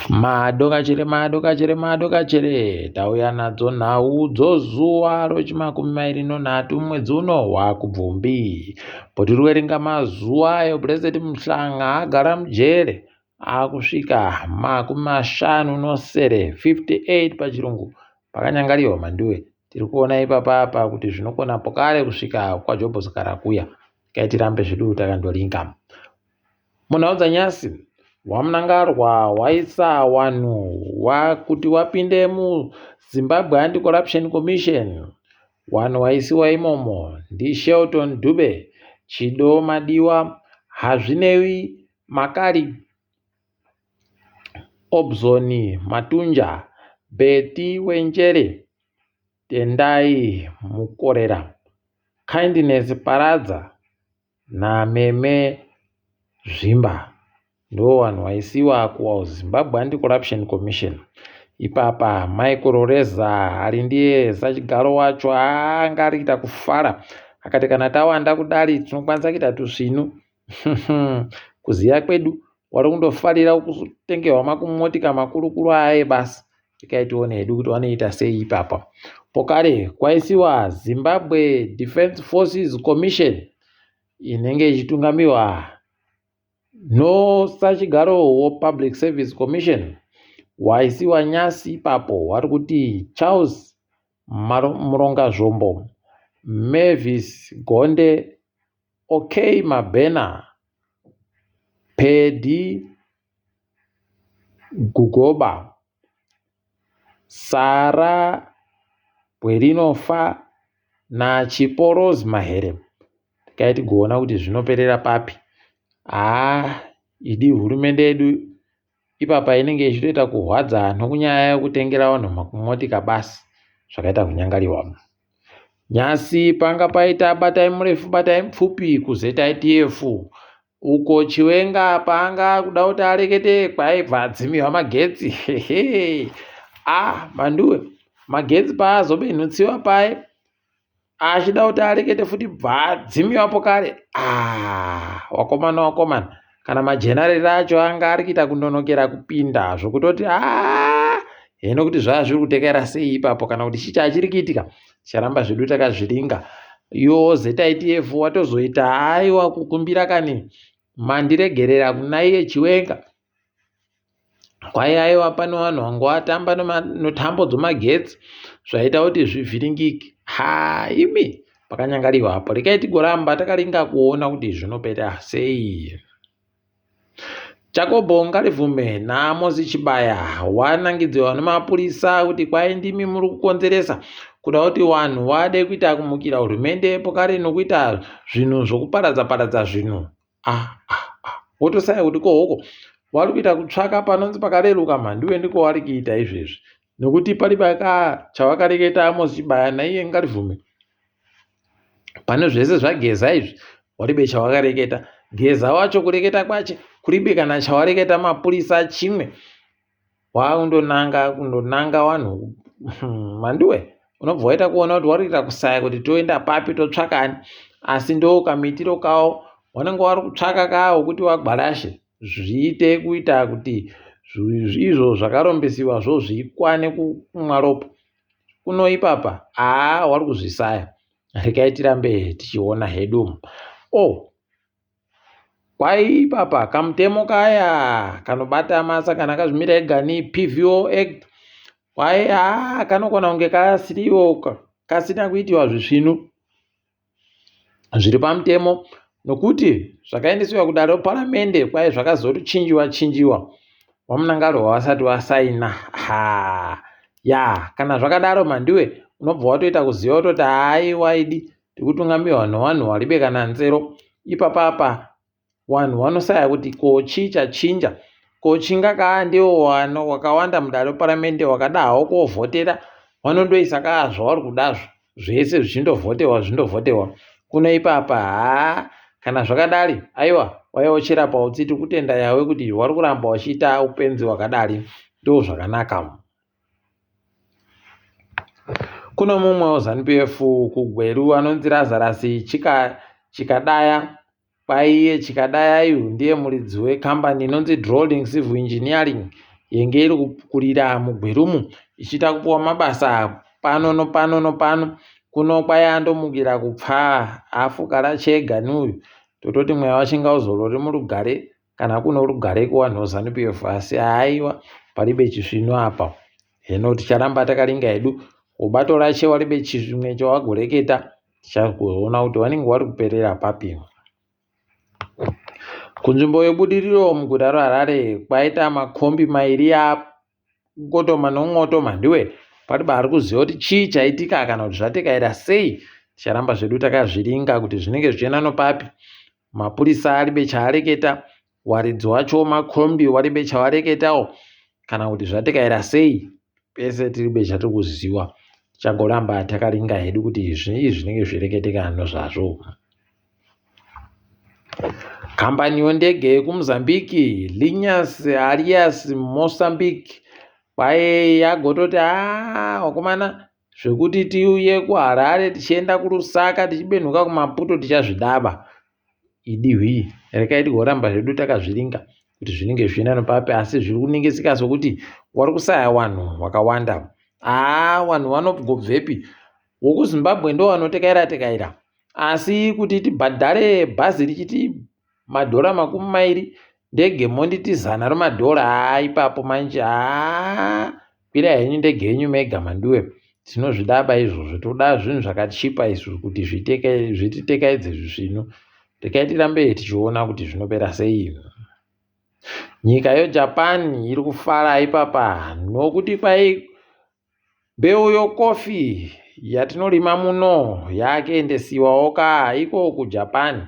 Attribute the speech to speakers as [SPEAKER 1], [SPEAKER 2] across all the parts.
[SPEAKER 1] Madokachere madokachere madokachere tauya nadzo nhau dzozuva rochimakumi mairi nonhatu mwedzi uno waKubvumbi. Potiri kuverenga mazuva ayo Blessed Mhlanga agara mujere akusvika makumi mashanu nosere 58 pachirungu pakanyangariwa Mhanduwe. Tiri kuona ipapa apa kuti zvinokona pokare kusvika kwaJobhosi Karakuya. Regai tirambe zvedu takandoringa. Munhau dzanyasi, waMnangarwa waisa wanhu kuti wapinde muZimbabwe Anti-Corruption Commission. Wanhu waisiwa imomo ndiShelton Dube, Chido Madiwa, Hazvinewi Makali, Obson Matunja, Betty Wenjere, Tendai Mukorera, Kindness Paradza naMeme Zvimba ndovanhu vaisiwa kuZimbabwe Anti-Corruption Commission. Ipapa Michael Reza ari ndiye sachigaro wacho anga ari kuita kufara akati kana tawanda kudari tinokwanisa kuita tusvinu. Kuziya kwedu wari kundofarira kutengerwa makumotika makurukuru aye basi. Regai tione hedu kuti vanoita sei ipapa. Pokare kwaisiwa Zimbabwe Defence Forces Commission inenge ichitungamiwa nosachigaro wePublic Service Commission waisiwa nyasi ipapo wari kuti Charles Murongazvombo, Mavis Gonde, Okay Mabhena, Paddy Gugoba, Sara Bwerinofa naChipo Rose Mahere. Regai tigoona kuti zvinoperera papi. Haa idi hurumende yedu ipapa inenge ichitoita kuhwadza nokunyaya yekutengera vanhu makumotika basi zvakaita kunyangariwa. Nhasi panga paita batai murefu batai mupfupi kuZITF uko Chiwenga paanga akuda kuti arekete kwaibva adzimiwa magetsi hehe ah Manduwe magetsi paazobenhutsiwa paye achida kuti arekete futi bvaadzimiwapo kare ah wakomana wakomana kana majenareta acho anga ari kuita kunonokera kupinda zvokutoti ah heno kuti zvaa zviri kutekera sei ipapo kana kuti chii chachiri kuitika ticharamba zvedu takazviringa yo ZITF watozoita aiwa kukumbira kani mandiregerera kuna iye Chiwenga kwai aiwa pane vanhu vanga vatamba netambo dzemagetsi zvaita kuti zvivhiringike ha imi pakanyangariwa apo regai tigoramba takaringa kuona kuti zvinopera sei Jakobho Ngarivhume naAmosi Chibaya wanangidziwa nemapurisa kuti kwai ndimi muri kukonzeresa kuda kuti vanhu vade kuita kumukira hurumende pokare nokuita zvinhu zvokuparadza paradza zvinhu. Ah, ah, ah. Wotosaya kuti kohoko vari kuita kutsvaka panonzi pakareruka mhanduwe ndiko vari kuita izvezvi nokuti pari paka chavakareketa Amos Chibaya naiye Ngarivhume pane zvese zvageza izvi waribe chawakareketa geza wacho kureketa kwache kuribe kana chawareketa mapurisa chimwe waakundonanga kundonanga wanhu hmm, manduwe unobva waita kuona kuti warikuita kusaya kuti toenda papi totsvakani asi ndo kamitiro kawo wanenge wari kutsvaka kawo kuti wagwarashe zviite kuita kuti izvo zvakarombesiwa zvo zvikwane kumwa ropa kuno ipapa haa wari kuzvisaya regai tirambe tichiona hedu oh kwai ipapa kamutemo kaya kanobata masangano akazvimira ega ni pvo act kwai haa kanokona kunge kasiriwo kasina kuitiwa zvisvinu zviri pamutemo nokuti zvakaendeswa kudare reparamende kwai zvakazochinjiwa chinjiwa VaMnangagwa vasati vasaina haa ya kana zvakadaro Mhanduwe unobva watoita kuziva kutoti haiwa idi tikutungamirwa nevanhu varibe kana nzero ipapa apa Wanhu wanosaya kuti ko chii chachinja ko chinga kaa ndiwo wano wakawanda mudare reparamende wakada hawo kovhotera wanondoisa kaa zvawari kudazvo zvese zvichindovhotewa zvichindovhotewa kuno ipapa haa kana zvakadari aiwa waiochera pautsi tiri kutenda yawe kuti wari kuramba wachiita upenzi wakadari ndo zvakanaka Kune mumwe weZanu-PF kuGweru anonzi Lazarus Chikadaya Kwaiye Chikadaya uyu ndiye muridzi wekambani inonzi Drawling Civil Engineering. yenge iri kukurira muGwerumu ichiita kupiwa mabasa pano nopano nopano. Kuno kwai andomukira kupfa afukara chega neuyu. Tototi mweya wacho ngauzorore murugare kana kuno rugare kuvanhu veZanu PF asi haiwa paribe chisvinu apa. Hino ticharamba takaringa hedu ubato rache waribe chimwe chawagoreketa tichagoona kuti vanenge vari kuperera papi. Kunzvimbo yeBudiriro muguta reHarare kwaita makombi mairi akotoma nomwoto mhanduwe. Paribe ari kuziva kuti chii chaitika kana kuti zvatekaira sei. Ticharamba zvedu takazviringa kuti zvinenge zvichienda nopapi. Mapurisa aribe chaareketa, waridzi wacho wemakombi waribe chawareketawo kana kuti zvatekaira sei. Pese tiribe chatiri kuziva. Tichagoramba takaringa hedu kuti zvii zvinenge zvichireketeka nozvazvo. Kambani yendege yekuMozambique, Linhas Aéreas Moçambique, kwaye yagototi haa vakomana zvekuti tiuye kuHarare tichienda kuLusaka tichibenhuka kuMaputo tichazvidaba. Idi hwii, rekai tigoramba zvedu takazviringa kuti zvinenge zvichienda nepapi asi zviri kuningisika sokuti wari kusaya vanhu vakawanda. Haa vanhu vanogobvepi? WokuZimbabwe ndovanotekaira tekaira. Asi kuti tibhadhare bhazi richiti madhora 20 ndege monditi zana remadhora haa ipapo manje haa kwirai henyu ndege yenyu mega mhanduwe tinozvidaba izvozvo toda zvinhu zvakachipa izvo kuti zvititekaidze zvisvinu regai tirambe tichiona kuti zvinopera sei. Nyika yeJapan iri kufara ipapa nokuti kwai Mbeu yokofi yatinorima muno yakuendesiwawo ka iko kuJapan.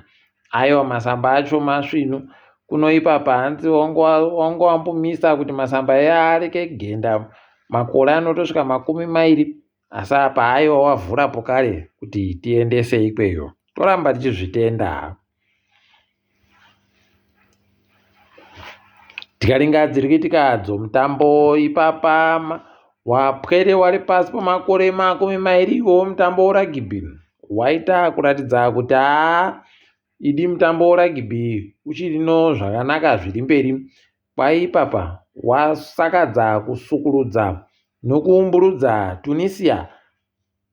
[SPEAKER 1] Aiwa masamba acho masvinu. Kuno ipapa hanzi wanga wambomisa kuti masamba eya areke kugenda makore anotosvika 20 asi apa aiwa wavhura pokare kuti tiendese ikweyo. Toramba tichizvitenda. Tikaringa dziri kuitika dzomutambo ipapa wapwere wari pasi pemakore 20 womutambo weragibhi waita kuratidza kuti haa idi mutambo weragibhi uchirino zvakanaka zviri mberi. Kwai ipapa wasakadza kusukurudza nokuumburudza Tunisia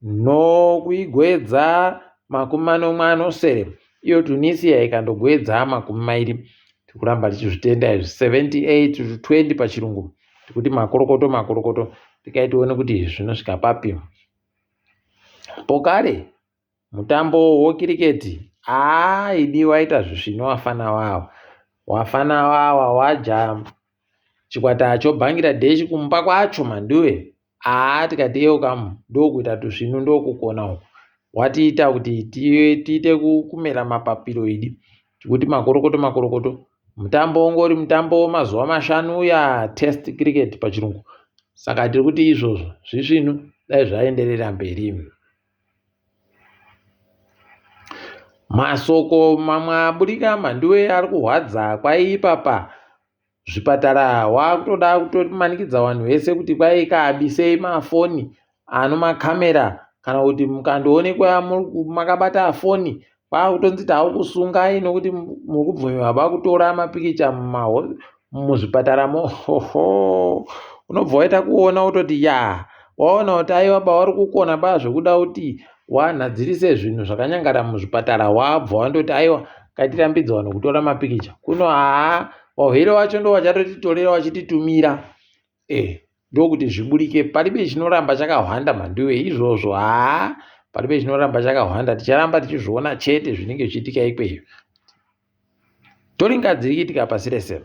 [SPEAKER 1] nokuigwedza 77 iyo Tunisia ikandogwedza 20. Tiri kuramba tichizvitenda izvi 78 to 20 pachirungu tikuti makorokoto makorokoto tikai tione kuti zvinosvika papi. Pokare Mutambo wokiriketi haa idi waita zvisvinu wafana wawa. Wafana wawa waja chikwata choBangladesh kumba kwacho mhanduwe. Haa tikati yeuka ndokuita tusvinu ndokukona uku. Watiita kuti tiite kumera mapapiro idi. Tikuti makorokoto makorokoto. Mutambo ungori mutambo wemazuva mashanu uya test cricket pachirungu. Saka tiri kuti izvozvo zvisvinu dai zvaenderera mberi. Masoko mamwe aburika mhanduwe ari kurwadza kwai ipapa zvipatara wakutoda kutomanikidza vanhu vese kuti kwai kaabisei mafoni ano makamera kana kuti mukandoonekwa makabata foni kwakutonzi takukusungai nokuti muri kubvumirwa vakutora mapikicha muzvipataramo hoho unobva waita kuona wototi ya waona kuti aiwa ba wari kukona ba zvekuda kuti wanhadzirise zvinhu zvakanyangara muzvipatara wabva wandoti aiwa ngatirambidze vanhu kutora mapikicha kuno haa wahwere wacho ndo vachatotitorera vachititumira eh ndokuti zviburike paribe chinoramba chakahwanda mhanduwe izvozvo haa paribe chinoramba chakahwanda ticharamba tichizviona chete zvinenge zvichiitika ikweyo toringa dziri kuitika pasi rese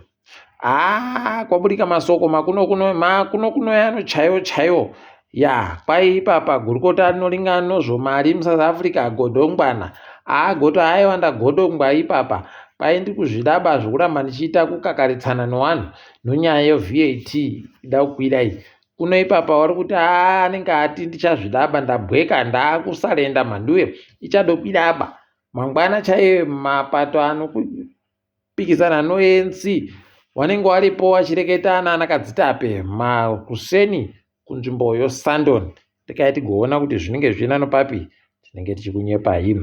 [SPEAKER 1] haa kwaburika masoko makuno kuno makuno kuno yano chaiwo chaiwo ya kwai ipapa gurukota rinoringa nozvomari musouth africa godongwana aagoto aiwa ndagodongwa ipapa kwai ndiri kuzvidaba zvokuramba ndichiita kukakaritsana newanhu nonyaya yevat ida kukwira iyi kuno ipapa wari kuti haa anenge ati ndichazvidaba ndabweka ndakusarenda mhanduwe ichadokwiraba Mangwana chaiye mapato anopikisana noANC wanenge waripo wachireketa naana Kadzitape makuseni kunzvimbo yoSandton. Rekai tigoona kuti zvinenge zvichienda nopapi, tinenge tichikunyepai.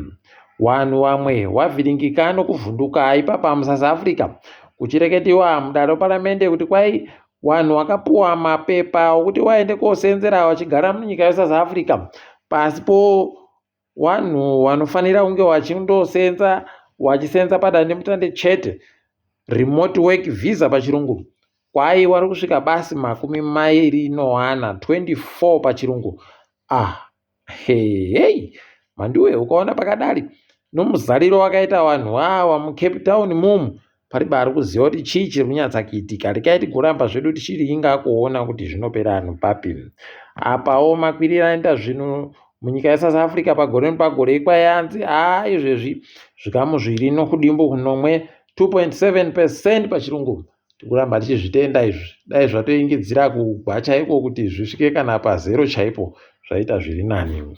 [SPEAKER 1] Wanhu wamwe wavhiringika nokuvhunduka ipapa muSouth Africa kuchireketiwa mudare reparamende kuti kwai Wanhu wakapuwa mapepa okuti waende kosenzera wachigara munyika yeSouth Africa pasi po wanhu wanofanira kunge wachindosenza wachisenza padandemutande chete remote work visa pachirungu kwai wari kusvika basi 24 24 pachirungu ah hei mhanduwe ukaona pakadari nomuzariro wakaita vanhu awa mucape town mumu paribe ari kuziva kuti chii chiri kunyatsa kuitika rekai tigoramba zvedu tichiringa kuona kuti zvinopera anhu papi apawo makwiriro anoita zvinhu munyika yesouth africa pagore nepagore ikwayanzi haa izvezvi zvikamu zviri nokudimbu kunomwe 2.7 percent pachirungu tikuramba tichizvitenda izvi dai zvatoingidzira kugwa chaiko kuti zvisvike kana pazero chaipo zvaita zviri nani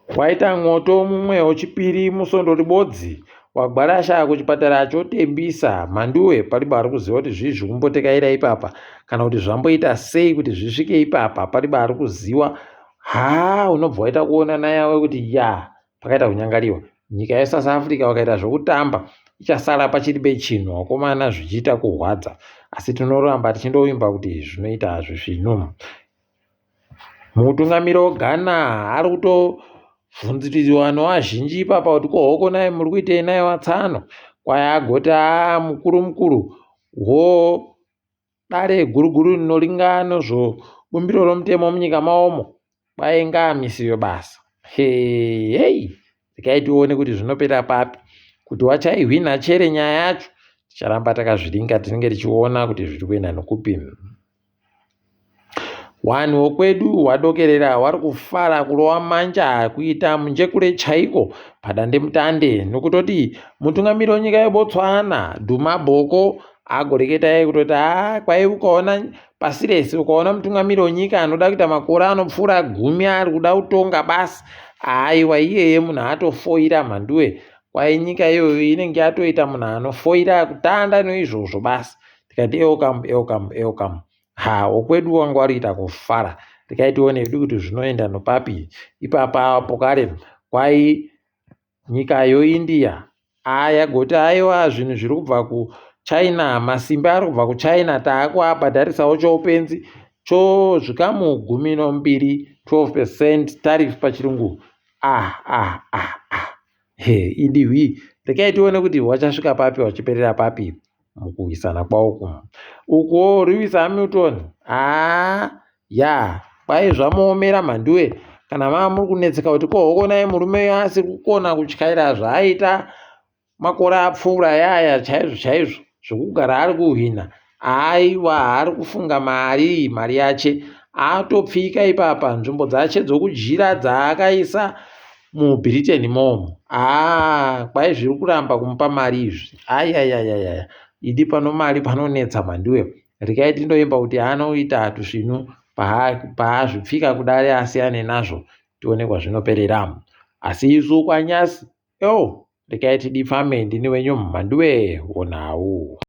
[SPEAKER 1] Kwaita mwoto mumwe wechipiri musondo ribodzi wagwarasha kuchipatara chotembisa mhanduwe paribo ari kuziva kuti zvii zviri kumbotekaira ipapa kana kuti zvamboita sei kuti zvisvike ipapa paribo ari kuziva haa unobva waita kuona nayawe kuti ya pakaita kunyangariwa nyika yesouth africa vakaita zvekutamba ichasara pachiribe chinhu vakomana zvichiita kurwadza asi tinoramba tichindovimba kuti zvinoita zvisvinu Mutungamiri weGhana ari kutobvunziriwa nevazhinji ipapa kuti ko hoko nhai muri kuitei nhai vatsano. Kwai agoti haa mukuru mukuru hoo dare guru guru rinoringa nezvebumbiro romutemo munyika mavomo kwai ngaamisiwe basa. Heyii regai tione kuti zvinopera papi kuti wachaihwina chere nyaya yacho ticharamba takazviringa tinenge tichiona kuti zviri kuenda nekupi. Wanhu wokwedu wadokerera wari kufara kurova manja kuita munjekure chaiko padandemutande nokutoti mutungamiri wenyika yeBotswana Duma Boko agoreketa iye kutoti haa kwai ukaona pasi rese ukaona mutungamiri wenyika anoda kuita makore anopfuura gumi ari kuda kutonga basi aiwa iyeye munhu atofoira mhanduwe kwai nyika iyoyo inenge yatoita munhu anofoira kutanda noizvozvo basi tikati elcam elcam elcam ha wokwedu wanga wariita kufara rekai tione hedu kuti zvinoenda nopapi ipapa apo kare kwai nyika yoindia aya goti aiwa zvinhu zviri kubva kuchina masimba ari kubva kuchina taakuabhadharisawo choupenzi chozvikamu gumi nombiri 12 percent tariff pachirungu ah ah ah ah he idihwi rekai tione kuti wachasvika papi wachiperera papi mukurwisana kwawo uku. Ukuwo Lewis Hamilton haa ya kwai zvamuomera mhanduwe kana mava muri kunetseka kuti ko hokonai murume uyu asiri kukona kutyaira zvaaita makore apfuura yaya chaizvo chaizvo zvekugara ari kuhwina aiwa ari kufunga mari mari yache atopfika ipapa nzvimbo dzache dzokudyira dzaakaisa muBritain imomo haa kwai zviri kuramba kumupa mari izvi ayayayaya idi pano mari panonetsa mhanduwe regai tindoimba kuti anoita tusvinu paazvipfika kudare asiyane nazvo tione kwazvinoperera asi isu kwanyasi eo regai tidipfame ndini wenyu mhanduwe wonhau.